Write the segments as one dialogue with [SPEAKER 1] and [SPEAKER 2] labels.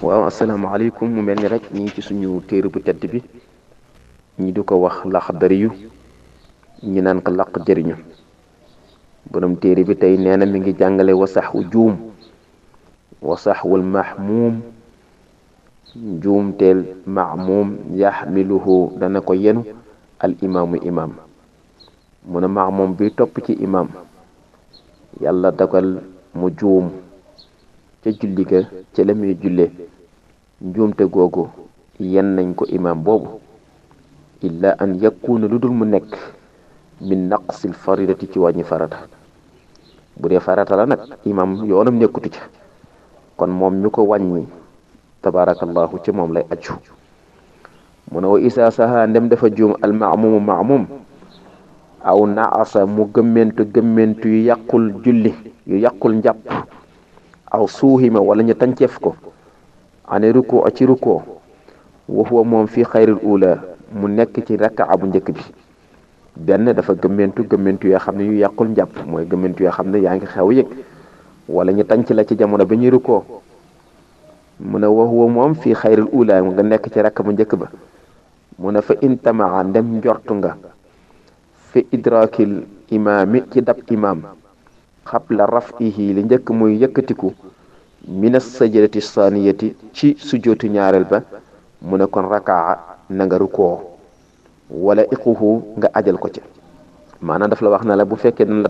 [SPEAKER 1] waaw asalaamaaleykum mu mel ni rek ñi ngi ci suñu téere bu tedd bi ñi di ko wax Laxdariyu ñi naan ko laq jëriñu borom téere bi tey nee na mi ngi jàngale wasaxu juum wasaxwul mahmuum juumteel mahmuum yaxmiluhu dana ko yenu al imaamu imaam mu ne mahmuum bi topp ci imaam yàlla dagal mu juum ca julli ga ca la muy julle njuumte googu yen nañ ko imaam boobu illa an yakuna lu dul mu nekk min naqsil faridati ci wàññi farata bu dee farata la nag imaam yoonam nekkutu ca kon moom mi ko wàññi tabarakallahu ci moom lay accu mu ne wa isa saha ndem dafa juum al maamumu maamum aw naasa mu gëmmentu yu yàqul julli yu yàqul njàpp aw suuhima wala ñu tànceef ko ane ruko ci ruko wa huwa moom fii xayril ula mu nekk ci rakkaa bu njëkk bi benn dafa gëmmentu yoo xam ne yu yàqul njàpp mooy gëmmentu yoo xam ne yaa ngi xew yëg wala ñu tànc la ci jamono ba ñuy ruko mu ne wa huwa moom fii xayril ula nga nekk ci rakk bu njëkk ba mu ne fa intamaa ndem njortu nga fi idrakil imaami ci dab imaam xabla rafihi li njëkk muy yëkkatiku min as-sajdati saniyati ci sujootu ñaareel ba mu ne kon rakaa na nga rukoo wala iquhu nga ajal ko ca maanaam daf la wax na la bu fekkee dañ la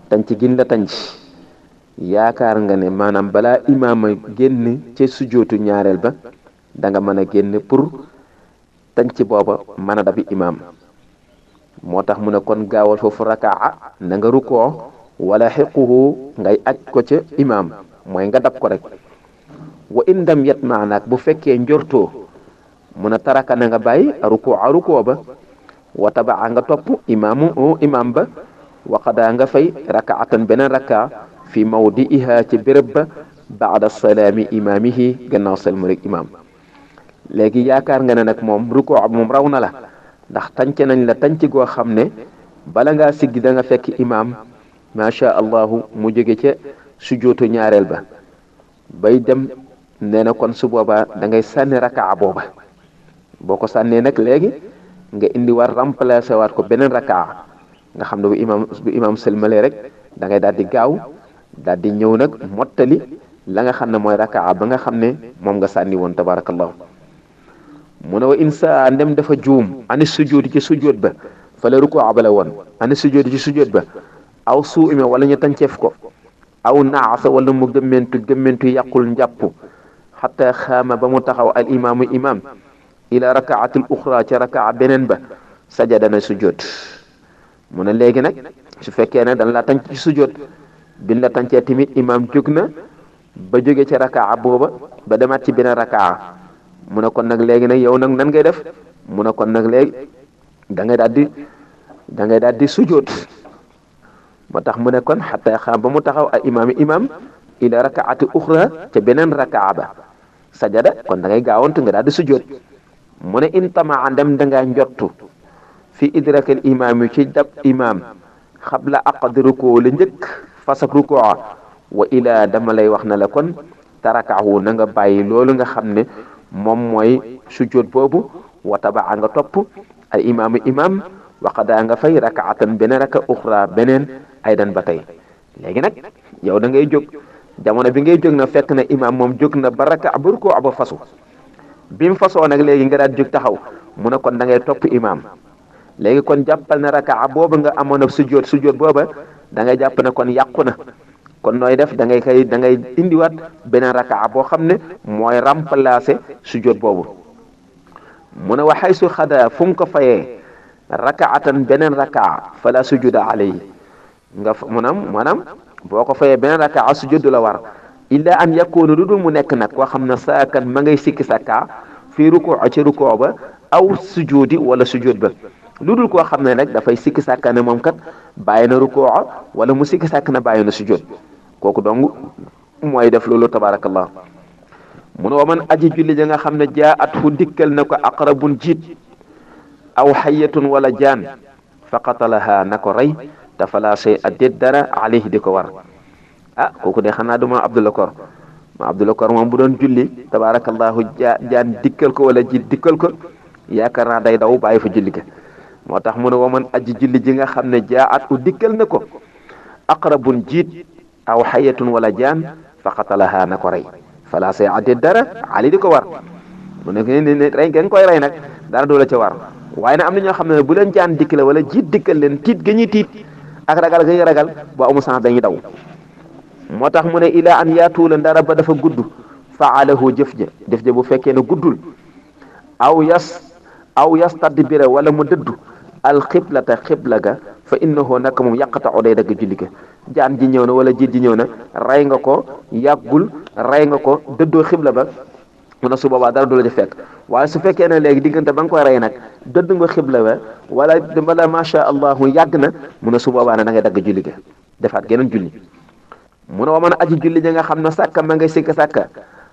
[SPEAKER 1] tanc gin la tanc yaakaar nga ne maanaam balaa imaam a génn ca sujootu ñaareel ba da nga mën a génn pour tanc booba mën a dabi imaam moo tax mu ne kon gaawal foofu rakaa na nga rukoo wala xiquhu ngay aj ko ca imaam mooy nga dab ko rek wa in dam yet maanaak bu fekkee njortoo mun a taraka na nga bàyyi rukoo ba wa tabaa nga topp imaam ba waqadaa nga fay rakaatan beneen raka fi mawdiiha ci béréb ba baada salaami imaamihi gannaaw salmu rek imaam léegi yaakaar nga ne nag moom rukoo moom raw na la ndax tànc nañ la tànc goo xam ne bala ngaa siggi da nga fekk imaam macha allahu mu jóge ca sujootu ñaareel ba bay dem nee na kon su boobaa da ngay sànni rakaa booba boo ko sànnee nag léegi nga indi war remplacer waat ko beneen rakaa nga xam ne bu imaam sëlmalee rek da ngay daal di gaaw daal di ñëw nag mottali la nga xam ne mooy rakaa ba nga xam ne moom nga sànni woon tabarakallahu mu ne wa insa ndem dafa juum ani sujoodi ci sujoot ba fa la rukoo ba la woon ani sujoodi ci sujoot ba aw suuime wala ñu tànceef ko aw naasa wala mu gëmmentu yàqul njàpp xata xaama ba mu taxaw al imaamu imaam ila rakaatil uxra ca rakaa beneen ba sajada na sujjoot mu ne léegi nag su fekkee ne dañ la tànc ci sujjoot bin la tàncee tamit imaam jóg na ba jóge ca rakaa booba ba demaat ci beneen rakaa mu ne kon nag léegi nag yow nag nan ngay def mu ne kon nag léegi da ngay daal di sujjoot moo tax mu ne kon xataa xam ba mu taxaw al imaam ila rakaati uxra ca beneen rakaa ba sajada kon da ngay gaawantu nga daal di sujjoot mu ne intamaa ndem da ngaa njottu fi idrakal imaam yi ci dab imaam xabla aqdi rukoo la njëkk fasak rukoo wa ila dama lay wax na la kon tarakahu na nga bàyyi loolu nga xam ne moom mooy sujjoot boobu wa tabaa nga topp al imaam waqadaa nga fay rakaatan beneen raka uxra beneen aydan ba tey léegi nag yow da ngay jóg jamono bi ngay jóg na fekk na imaam moom jóg na ba raka ba rukoo ba fasu bi mu fasoo nag léegi nga daal jóg taxaw mu ne kon da ngay topp imaam léegi kon jàppal na raka booba nga amoon ak sujjoot booba da ngay jàpp ne kon yàqu na kon nooy def da ngay indiwaat beneen raka boo xam ne mooy remplacer sujjoot boobu mu ne waxay su xadaa fu mu ko fayee rakaatan beneen raka fala sujuda alayhi nga maanaam boo ko fayee beneen raka sujud la war illa an yakuna lu dul mu nekk nag koo xam ne saakan ma ngay sikki sakka fii rukoo ci rukoo ba aw sujudi wala sujud ba lu dul koo xam ne nag dafay sikki sakka ne moom kat bàyyi na rukoo wala mu sikki sakk na bàyyi na sujud kooku dong mooy def loolu tabarakallah mu ne wa man aji julli ja nga xam ne jaa at fu dikkal na ko aqrabun jiit aw xayatun wala jaan faqatalaha na ko rey te fala shay a déet dara alayhi di ko war kooku de xanaa duma Abdullah Kor Abdul Akbar moom bu doon julli tabarakallahu jaan dikkal ko wala jiit dikkal ko yaakaar naa day daw bàyyi fa julli ga moo tax mu ne waman aji julli ji nga xam ne jaat u dikkal na ko aqrabun jiit aw xayatun wala jaan faqatalaha na ko rey fala say adde dara ali di ko war mu ne rey nga koy rey nag dara doo la ca war waaye nag am na ñoo xam ne bu leen jaan dikkale wala jiit dikkal leen tiit ga ñuy tiit ak ragal ga ñuy ragal boo amu sens dañuy daw moo tax mu ne ila an yaatuula ndara ba dafa gudd faalahu jëf ja bu fekkee ne guddul aw yastadbira wala mu dëddu alxiblata xibla ga fa innahu naka moom yaqta'u day dagg julli ga jaan ji ñëw na wala jiit ji ñëw na rey nga ko yàggul rey nga ko dëddoo xibla ba mu ne su boobaa dara du la ci fekk waaye su fekkee ne léegi diggante ba nga koy rey nag dëdd nga xibla ba wala macha allahu yàgg na mu ne su boobaa ne da ngay dagg julli ga defaat geneen julli mu ne wa man aji julli ja nga xam ne sàkka ma ngay sikk sàkka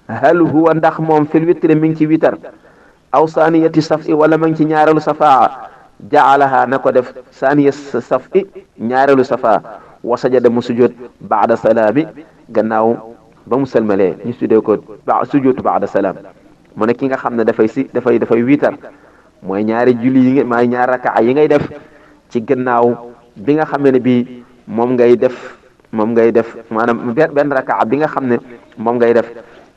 [SPEAKER 1] hal huwa ndax moom fil witri mi ngi ci witar aw saaniyati safi wala ma ngi ci ñaareelu safaa jaalaha na ko def saaniya safi ñaareelu safaa wa sajada mu sujjoot baada salaami gannaaw ba mu sëlmalee ñu tuddee ko sujjootu baada salaam mu ne ki nga xam ne dafay witar mooy ñaari julli yi mooy ñaari rakaa yi ngay def ci gannaaw bi nga xam ne bii moom ngay def maanaam benn rakaa bi nga xam ne moom ngay def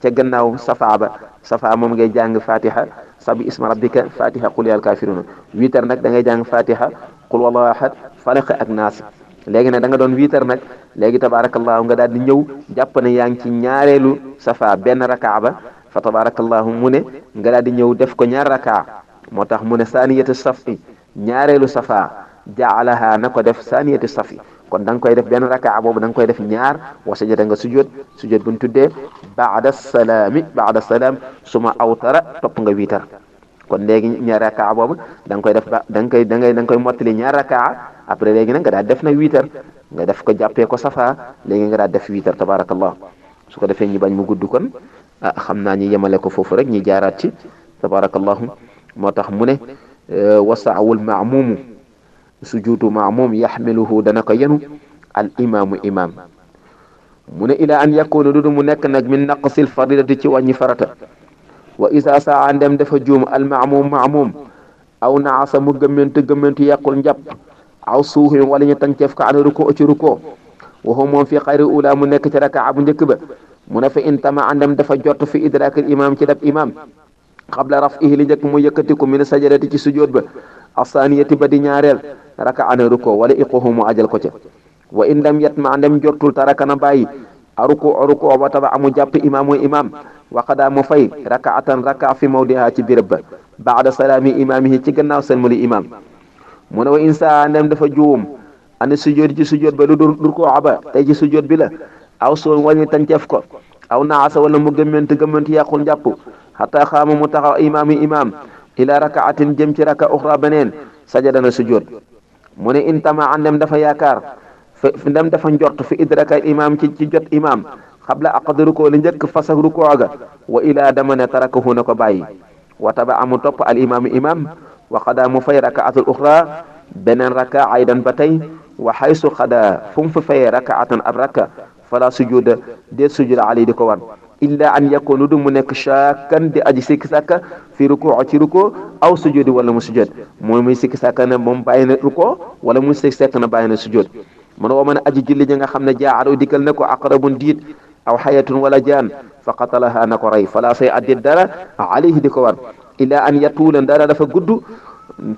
[SPEAKER 1] ca gannaaw safa moom ngay jàng fatiha sabi isma rabbika fatiha qul ya al kafiruna witar nag da ngay jàng fatiha qul wallahu ahad falaq ak naas léegi nag da nga doon witar nag léegi tabarakallahu nga daal di ñëw jàpp ne yaa ngi ci ñaareelu safa benn rakaa ba fa tabarakallahu mu ne nga daal di ñëw def ko ñaar rakaa moo tax mu ne saaniyatu safi ñaareelu safa jaalaha na ko def saaniyatu safi kon da nga koy def benn rakaa boobu da nga koy def ñaar wa sajada nga sujjoot bu ñu tuddee baada salaam suma awtara topp nga wiitar kon léegi ñaar rakaa boobu da nga koy def da nga koy mottali ñaar rakaa après léegi nag nga daal def na wiitar nga def ko jàppee ko safa léegi nga daal def wiitar tabarakallah su ko defee ñi bañ mu gudd kon xam naa ñi yemale ko foofu rek ñi jaaraat ci tabarakallahu moo tax mu ne wasaawul maamumu sujuudu maamum yaxmiluhu dana ko yenu al imaamu imaam mu ne ila an yakuna dudu mu nekk nag min naqsil faridati ci wàññi farata wa isa saa ndem dafa juum al maamum aw naasa mu gëmmentu yàqul njàpp aw suuxin wala ñu tànceef ko an ruko ci ruko waxu moom fi xayri ula mu nekk ci rakaa bu njëkk ba mu ne fa intama andem dafa jot fi idrakil imam ci dab imam qabla rafihi li njëkk mu yëkkatiku min sajadati ci sujood ba asaniyati ba di ñaareel raka ana ruko wala iquhu mu ajal ko ca wa in lam yatma andem jortul taraka na bàyyi ruko ba taba amu jàpp imam mooy imam waqada mu fay rakaatan raka fi mawdiha ci birëb ba baada salaami imamihi ci gannaaw sëlmali imam mu ne wa in saa andem dafa juum ani sujood ci sujood ba lu dul ruko ba tey ci sujood bi la aw soon wañu tànceef ko aw naasa wala mu gëmment yàqul njàpp xataa xaama mu taxaw imam ila rakaatin jëm ci raka uxra beneen sajada na sujood mu ne intama andem dafa yaakaar ndem dafa njort fi idraka imam ci jot imam xabla aqd ruko li njëkk fasak ruko ga wa ila dama ne tarakahu na ko bàyyi wa taba amu topp al imam wa qada mu fay rakaatul uxra beneen raka aydan ba tey wa xaysu qada fu mu fi fayee rakaatan ab raka fala sujuda déet sujuda ali di ko war illa an yakunu du mu nekk shakkan di aji sikki sàkka fi ruko ci ruko aw sujudi wala mu sujud mooy muy sikki sàkka ne moom bàyyi na ruko wala mu sikki sàkk na bàyyi na sujud man woo mën a aji julli ji nga xam ne jaaru dikkal ne ko aqrabun diit aw xayatun wala jaan fa qatalaha na ko rey fala say addit dara alayhi di ko war illa an yatuula dara dafa gudd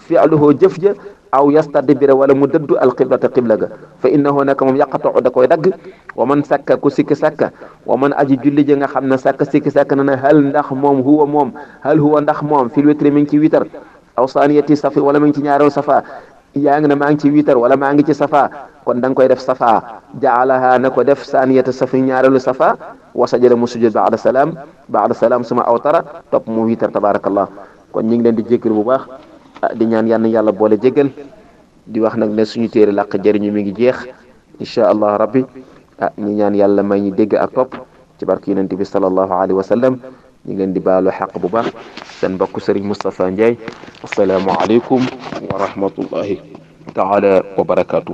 [SPEAKER 1] fi'luhu jëf ja aw yastadbira wala mu dëddu alqiblata qibla ga fa innahu naka moom yaqata'u da koy dagg wa man sakka ku sikki sakka wa man aji julli ji nga xam ne sakka sikki sakka na ne hal huwa ndax moom fil witri mi ngi ci witar aw saaniyati safi wala mi ngi ci ñaareelu safa yaa ngi ne maa ngi ci witar wala maa ngi ci safa kon da nga koy def safa jaalaha na ko def saaniyata safi ñaareelu safa wa sajada mu sujud baada salaam suma awtara topp mu witar tabarakallah kon ñu ngi leen di jégalu bu baax di ñaan yàlla boole jégal di wax nag ne suñu téere làq jëriñu mi ngi jeex incha allah rabbi ñu ñaan yàlla may ñu dégg ak topp ci barke yonent bi sallallahu alayhi wa sallam ñu ngi leen di baalu xaq bu baax seen mbokk Serigne Moustapha Ndiaye assalaamu aleykum wa rahmatullahi taala wa barakatuhu